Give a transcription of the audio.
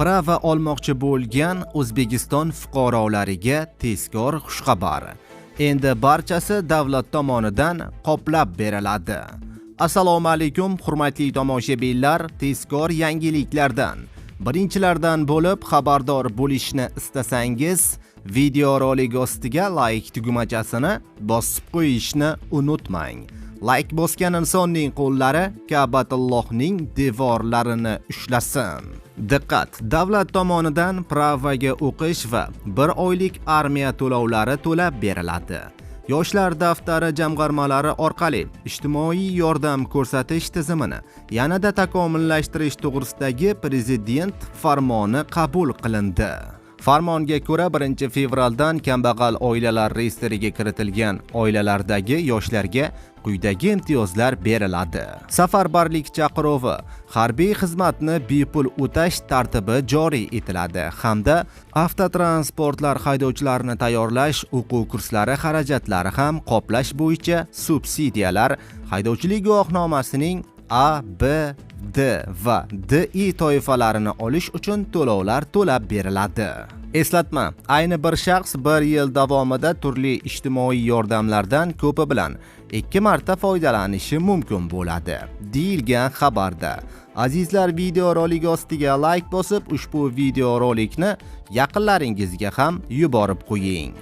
Prava olmoqchi bo'lgan O'zbekiston fuqarolariga tezkor xushxabar. Endi barchasi davlat tomonidan qoplab beriladi. Assalomu alaykum, hurmatli tomoshabinlar, tezkor yangiliklardan birinchilardan bo'lib xabardor bo'lishni istasangiz, videorolik ostiga like tugmachasini bosib qo'yishni unutmang. Like bosgan insonning qo'llari Ka'batullohning devorlarini ushlasin. Diqqat! Davlat tomonidan pravaga o'qish va bir oylik armiya to'lovlari to'lab beriladi. Yoshlar daftari jamg'armalari orqali ijtimoiy yordam ko'rsatish tizimini yanada takomillashtirish to'g'risidagi Prezident farmoni qabul qilindi. Farmonga ko'ra, 1-fevraldan kambag'al oilalar reyestriga kiritilgan oilalardagi yoshlarga quyidagi imtiyozlar beriladi. Safarbarlik chaqiruvi, harbiy xizmatni bepul o'tash tartibi joriy etiladi hamda avtotransportlar haydovchilarini tayyorlash o'quv kurslari xarajatlari ham qoplash bo'yicha subsidiyalar, haydovchilik guvohnomasining A, B, D va DI toifalarini olish uchun to'lovlar to'lab beriladi. Eslatma: ayni bir shaxs bir yil davomida turli ijtimoiy yordamlardan ko'pi bilan 2 marta foydalanishi mumkin bo'ladi, deyilgan xabarda. Azizlar, videorolik ostiga like bosib, ushbu videorolikni yaqinlaringizga ham yuborib qo'ying.